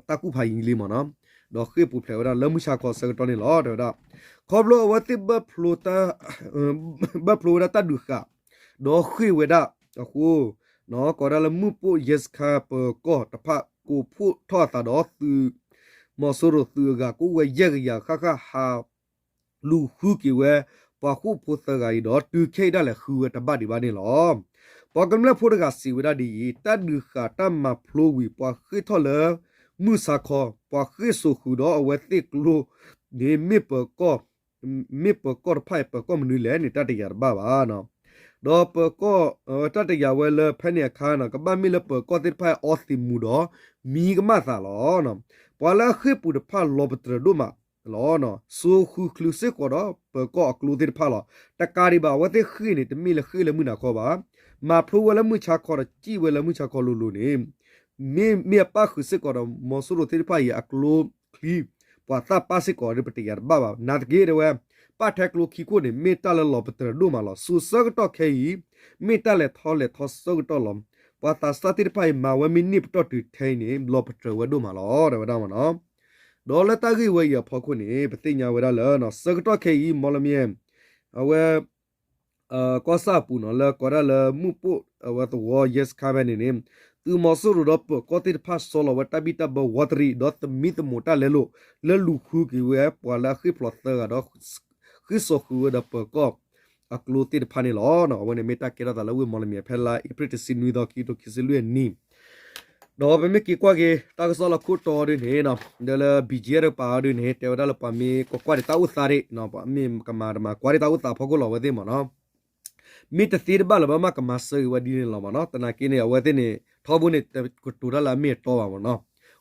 တၢ်ကူၣ်ဖးယံၤလံမ့ၢ်နီၤ, ဒီးဃ့ၢ်ပူၤဖျဲးဝဲဒၣ်လၢမုၢ်ဆါခီအဆၢကတီၢ်န့ၣ်လီၤ တဲဝဲဒၣ်. ခီဖျိအဝဲသ့ၣ် ဘၢၣ်ဖျိဝဲဒၣ်တၢ်ဒုးဃာ် ဒီးဃ့ၢ်ဝဲဒၣ်အဃိ ကိးဒၣ်လၢမုၢ်ပိၢ်ယဲစခါပၢၤကီၢ်တဖၣ် ကိးဖှိၣ်ထီၣ်အသးဒီးသုးမီၤစိရိၤသုးအဂၤ ကအိၣ်ဝဲယဲၢ်ကယၤဃၣ်ဃၣ် ဟး လူၤဃုက့ၤဝဲ ပှၤဃိၣ်ဖိသၢဂၤအံၤဒီး တုၤခဲအံၤဒၣ်လဲာ်ဃုဝဲတဘၣ်ဒံးဘၣ်န့ၣ်လီၤ. ပှၤကမျၢၢ်ဖိတဂၤစံးဝဲဒၣ်ဒ်အံၤ, တၢ်ဒုးဃာ်တၢ်မၤဖျိဝံၤ ပှၤဃ့ၢ်ထီၣ်လၢ မုၢ်ဆါခီ ပှၤဃ့ၢ်စိာ်ဃုာ်ဒီးအဝဲသ့ၣ်ကျိန့ၣ် မ့ၢ်ပၢၤကီၢ် မ့ၢ်ပၢၤကီၢ်တဖၣ်အံၤ ပၢၤကီၢ်မနုၤလဲၣ်န့ၣ် တၢ်တယာ်တဘၣ်ဘၣ်. ဒီးပၢၤကီၢ် တၢ်တယာ်ဝဲလၢဖဲန့ၣ်အခါန့ၣ် ကဘၣ်မ့ၢ်လၢပၢၤကီၢ်သ့ၣ်တဖၣ်အံၤအီသံးမူၤဒီး မံကမၣ်သးလီၤ. ပှၤလၢအဃ့ၢ်ပူၤတဖၣ်လီၤပတြၢၤဒိၣ်မးလီၤ. စိာ်ဃုာ်ချုးစ့ၢ်ကီးဒီးပၢၤကီၢ်အကျိသ့ၣ်တဖၣ်လီၤ. တကးဒံးဘၣ် အဝဲသ့ၣ်ဃ့ၢ်န့ၣ် တမ့ၢ်လၢဃ့ၢ်လၢမုၢ်နၤခီဘၣ်. မၤဖျိဝဲလၢမုၢ်ဆါခီဒီးစံၣ်ဝဲလၢမုၢ်ဆါခီလိၤလိၤန့ၣ် မ့ၢ် မ့ၢ်အပၣ်ဃုာ်စ့ၢ်ကီးဒီး မီၤစိရိၤသ့ၣ်တဖၣ်အံၤ အကျိချံ ပှၤသၣ်ပၣ်စ့ၢ်ကီးဒီး ပတယာ်တဘၣ်ဘၣ်. နာ်သက့တဲဝဲ ပၣ်ထဲကျိခံခိၣ်န့ၣ် မ့ၢ်တၢ်လၢလီၤပတြၢၤဒိၣ်မးလီၤ. စိၤဆၢကတီၢ်ခဲအံၤ မ့ၢ်တၢ်လဲၤထီၣ်လဲၤထီဆၢကတီၢ်လီၤ. ပှၤသးစၢ်သ့ၣ်တဖၣ်အံၤ မၤဝဲမ့ၢ်န့ၢ်ပတီၢ်တုၤထဲအံၤန့ၣ် လီၤပတြၢၤဝဲဒိၣ်မးလီၤ တဲဝဲဒၣ်မ့ၢ်နီၤ. ဒီးလၢတၢ်ဂ့ၢ်ဝဲအံၤအဖီခိၣ်န့ၣ် ပသ့ၣ်ညါဝဲဒၣ်လၢ ဆၢကတီၢ်ခဲအံၤ မီၣ်လမံၤ အဝဲ ကီၢ်ဆၣ်အပူၤနီၤ လၢကိးဒၣ်လၢမုၢ်ပိၢ်အဝဲသဝီယဲစခါဖဲန့ၣ်န့ၣ် သုးမီၤစိရိၤဒီးပၢၤကီၢ်သ့ၣ်တဖၣ် ဆီလီၤဝဲတၢ်ဘံၣ်တၢ်ဘၢဝးတရံး ဒီးသမံသမိးတၢ်လဲၤလိာ် လၢလူၤဃုက့ၤဝဲပှၤလၢအဃ့ၢ်ဖျိးသၢဂၤဒီး ဃ့ၢ်စိာ်ဃုာ်ဝဲဒီးပၢၤကီၢ်အကျိသ့ၣ်တဖၣ်န့ၣ်လီၤ. အဝဲန့ၣ်မ့ၢ်တၢ်ကဲထီၣ်သးလၢဝ့ၢ်မီၣ်လမံၤ ဖဲလါအ့ဖြ့ၣ်တဆံနွံသီ ခံကထိခံဆံလွံၢ်အနံၣ် ဒီးပမ့ၢ်က့ၤကွၢ်က့ၤ တၢ်ကစီၣ်လၢခိၣ်တီဒ်န့ၣ် ဒီးလၢ ဘံၣ်ကၠံ တကပၤအီၤဒ်န့ၣ် တဲဝဲဒၣ်လၢပှၤမ့ၢ်ကကွၢ်ဒံးတၢ်အိၣ်သးဒံး ပှၤမ့ၢ်ကမၤတမၤ ကွၢ်ဒံးတၢ်အိၣ်သးဖီခိၣ်လီၤ အဝဲသ့ၣ်မ့ၢ်နီၤ မ့ၢ်တသ့တဘၣ်လၢၤဘၣ် မ့ၢ်ကမၤဆၢဂ့ၤဝဲဒ်န့ၣ်လီၤမ့ၢ်နီၤ. သနာ်က့န့ၣ် အဝဲသ့ၣ်န့ၣ် ထီဘိန့ၣ် တကတိၤတၢ်လၢအမ့ၢ်အတီဘၣ်မ့ၢ်နီၤ.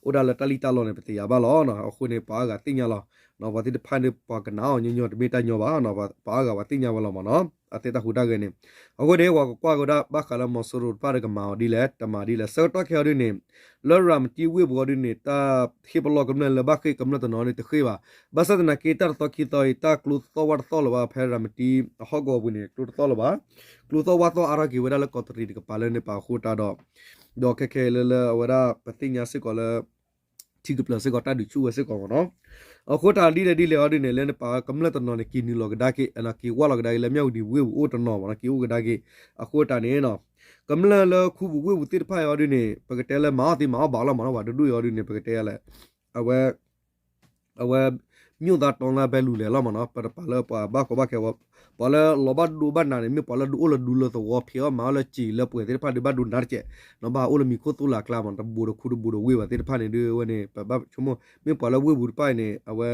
အိၣ်ဒၣ်လၢတၢ်လံၣ်တၢ်လီၢ်န့ၣ် ပသ့ၣ်ညါဘၣ်လီၤ. အဃိန့ၣ် ပှၤအါဂၤသ့ၣ်ညါလီၤ. ပှၤသ့ၣ်တဖၣ်န့ၣ် ပှၤကနၣ်အီၤညီညီ တမ့ၢ်တၢ်ညီဘၣ်. ပှၤအါဂၤပှၤသ့ၣ်ညါဝဲလီၤမ့ၢ်နီၤ အသ့ၣ်တၢ်ဟူးတၢ်ဂဲၤန့ၣ်. အဃိန့ၣ် ပှၤကကွၢ်ကဒါဘၣ်ဃးလၢမီၤစိရိၤတဖၣ်ဒီးကမၤအီၤဒ်လဲၣ် တမၤဒ်လဲၣ် ဆၢကတီၢ်ခဲအံၤဒ်န့ၣ် လၢရၤမတံဝ့ၢ်ပူၤအီၤဒ်န့ၣ် တၢ်ဟ့ၣ်ပလီၢ်ကမျၢၢ်လၢဘၣ်ဃ့ၢ်ကမျၢၢ်တနီၤန့ၣ်တဃ့ၢ်ဘၣ်. ဘၣ်ဆၣ်သနာ်က့ တၢ်တသီခံသီအံၤ တၢ်ကျိသီၣ်ဝၣ်တသီၣ်လၢၤဘၣ် ဖဲရၤမတံအဟီၣ်ကဝီၤပူၤန့ၣ် ကျိတသီၣ်လၢၤဘၣ်. ကျိသီၣ်ဝၣ်သီၣ်အါထီၣ်က့ၤဝဲဒၣ်လၢကီးတရံးတကပၤလၢန့ၣ်ပာ်အဃိတၢ်ဒီး ဒီးခဲခဲလၢလၢအဝဲဒၣ်ပသ့ၣ်ညါစ့ၢ်ကီးလၢ ထံကပျၢၤစ့ၢ်ကီးတၢ်ဒုးဆူၣ်ဝဲစ့ၢ်ကီးမ့ၢ်နီၤ. အဃိတၢ်ဒ်လဲၣ်ဒ်လဲၣ်အီၤဒ်န့ၣ် လၢန့ၣ်ပာ်ကမျၢၢ်တနီၤန့ၣ် က့ၤနုာ်လီၤကဒါက့ၤ က့ၤဝၢ်လီၤကဒါက့ၤလၢမၠၣ်ဝတံၤဝ့ၢ်ပူၤအိၣ်တနီၤမ့ၢ်နီၤ က့ၤအိၣ်ကဒါက့ၤ. အဃိတၢ်န့ၣ် ကမျၢၢ်လၢခူပူၤဝ့ၢ်ပူၤသ့ၣ်တဖၣ်အံၤအီၤဒ်န့ၣ် ပကတဲလၢမၤအီၣ်သ့မၤအီၣ်ဘၣ်လီၤမ့ၢ်နီၤ ပှၤတဒူၣ်အံၤအီၤဒ်န့ၣ် ပကတဲလၢ အဝဲ အဝဲ မြို့သားတောင်းသား ဘဲလူလဲၣ်လီၤမ့ၢ်နီၤ ပတပာ်လၢပှၤဘၣ်ကီဘၣ်ခဲဝဲ ပှၤလၢလီၤဘၣ်ဒိဘၣ်နးန့ၣ် မ့ၢ်ပှၤလၢဒုးအိၣ်လၢဒူလၢသဝီ ဖံးအီၣ်မၤအီၣ်လၢစံာ်လၢပှဲၤသ့ၣ်တဖၣ်ဒီး ဘၣ်ဒိနးတက့ၢ်, နီၢ်ဘၣ်ဟးအိၣ်လၢမံၤခိၣ်သူလၢ်အကျါမး တဘူးဒီးခူတဘူးဒီးဝ့ၢ်ဘၣ်သ့ၣ်တဖၣ်န့ၣ်ဒုး အဝဲန့ၣ် ပဘၣ်ဆိကမိၣ် မ့ၢ်ပှၤလၢဝ့ၢ်ပူၤတဖၣ်အံၤန့ၣ် အဝဲ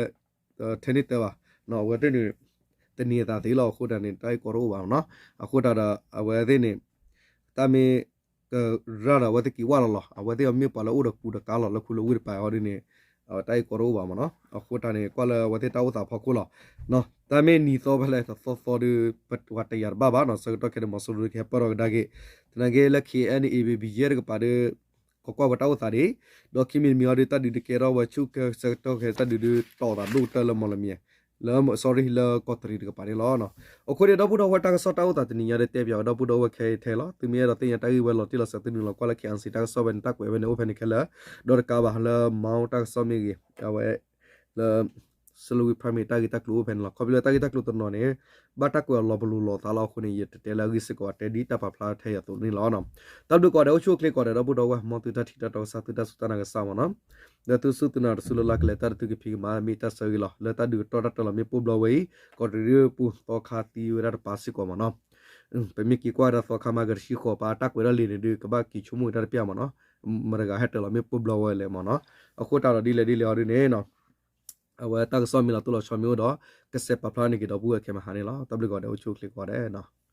ထဲန့ၣ်တဲဘၣ်, အဝဲသ့ၣ်န့ၣ် တနံၤအသးသ့လီၤ. အဃိတၢ်န့ၣ် တၢ်အံၤကီတအိၣ်ဘၣ်မးနီၤ. အဃိတၢ်ဒီး အဝဲသ့ၣ်န့ၣ် တၢ်မ့ၢ် ကရၢ်ဒီး အဝဲသ့ၣ်က့ၤဝဲလီၤလီၤ. အဝဲသ့ၣ်အမ့ၢ်ပှၤလၢအိၣ်ဒီးကူဒီးကၤလီၤ လၢခူလၢဝ့ၢ်တပၤအီၤဒ်န့ၣ် တၢ်အံၤကီတအိၣ်ဘၣ်မးနီၤ. အဃိတၢ်န့ၣ် ကွၢ်လၢအဝဲသ့ၣ်တၢ်အိၣ်သးဖီခိၣ်လီၤ. တၢ်မ့ၢ်နံၤသီဖဲလဲၣ်တသီသီဒီး ပဝဲတယာ်တဘၣ်ဘၣ်နီၤ. ဆၢကတီၢ်ခဲန့ၣ် မီၤစိရိၤကဟဲပၢၢ်ထီၣ်ကဒါက့ၤ, သနာ်က့လၢ ခ့ၣ်အဲၣ်ယူၣ် ဘံယဲၢ်တကပၤဒီး ကကွၢ်ဝဲတၢ်အိၣ်သးဒ်, ဒီးခံမံၤတမံၤအံၤဒီး တၢ်ဒုးတကဲထီၣ်ဝဲဆူကဲ ဆၢကတီၢ်ခဲ တၢ်ဒုးဒုးတီၢ်သးဒိၣ်ကတၢၢ်လၢမီၣ်လမံၤ လၢ sorry လၢကီးတရံးတကပၤန့ၣ်လီၤ. အဃိန့ၣ် ဒီပုၢ်ဒီဝဲၢ်တၢ်ကစီၣ်တၢ်အိၣ်သးတနံၤညါဒီး တဲပၠးဝဲဒီပုၢ်ဒီဝဲၢ်ခဲအံၤထဲလီၤ. သုမ့ၢ်အဲၣ်ဒိးသ့ၣ်ညါတၢ်ဂ့ၢ်ဝဲလီၤတံၢ်လီၤဆဲး သုနုာ်လီၤကွၢ်လၢ ခ့ၣ်အဲၣ်ယူၣ် တၢ်ကစီၣ်ဝဲန့ၣ် တၢ်ကွဲးဝဲန့ၣ်အိၣ်ဖဲန့ၣ်ခဲလၢာ်, ဒီးတကးဘၣ်လၢ မီၣ် တၢ်ကစီၣ်မ့ၢ်ဂ့ၤ, အဝဲ လၢ စလိဝံၤ ဖရၣ်မ့ၢ် တၢ်ဂ့ၢ်တၢ်ကျိၤအိၣ်ဖဲန့ၣ်လီၤ. ခီဖျိလၢတၢ်ဂ့ၢ်တၢ်ကျိၤတနီၤန့ၣ် ဘၣ်တၢ်ကွဲးအီၤလီၤပလိာ်လိာ်သးလီၤ. အဃိန့ၣ် ယတတဲလၢအဂ့ၢ်စ့ၢ်ကီး တဲဒ်တၢ်ပာ်ဖျါထဲယၤအသိးန့ၣ်လီၤ. တၢ်ဘျုးကိးဂၤဒဲး အိၣ်ဆူၣ်အိၣ်ချ့ကိးဂၤဒဲး ဒီပုၢ်ဒီဝဲၢ် မ်သုတၢ်ထံၣ်တၢ်တီကစၢ် သုတၢ်စူၢ်တၢ်နာ်ကစၢ်မးနီၤ. လၢသုစူၢ်သုနာ်တစူၢ်လၢ်လၢ်ကလဲာ် တၢ်တသုကဖံးကမၤ မ့ၢ်တၢ်ဆၢဂ့ၤလီၤ. လၢတၢ်ဒုးကတီၢ်တၢ်တၢၢ်လီၤ မ့ၢ်ပိၢ်ဘျီဝဲအံၤ ကီးတရံးဒုးပူၤသီခါသံဝဲဒၣ်တပၤစ့ၢ်ကီးမးနီၤ. ပမ့ၢ်က့ၤကွၢ်ဝဲဒၣ်သီခါမး ကတဆံဃိးပၤ တၢ်ကွဲးဒၣ်လံာ်န့ၣ်ဒုး ကဘၣ်က့ၤဆိကမိၣ်တၢ်တပျၢ်မးနီၤ. မတၤတဂၤဟဲတၢၢ်လီၤ မ့ၢ်ပိၢ်ဘျီဝဲလဲၣ်မးနီၤ. အဃိတၢ်ဒီးဒ်လဲၣ်ဒ်လဲၣ်အီၤဒ်န့ၣ် အဝဲတၢ်ကစီၣ်မ့ၢ်လီၤတိၢ်လီၤဆီမ့ၢ်အိၣ်ဒီး ကစဲးပာ်ဖျါန့ၢ်က့ၤဒီပုၢ်ဝဲၢ်ခဲမဟါန့ၣ်လီၤ. တၢ်ဘျုးကိးဂၤဒဲး အိၣ်ဆူၣ်အိၣ်ချ့ကိးဂၤဒဲးနီၤ.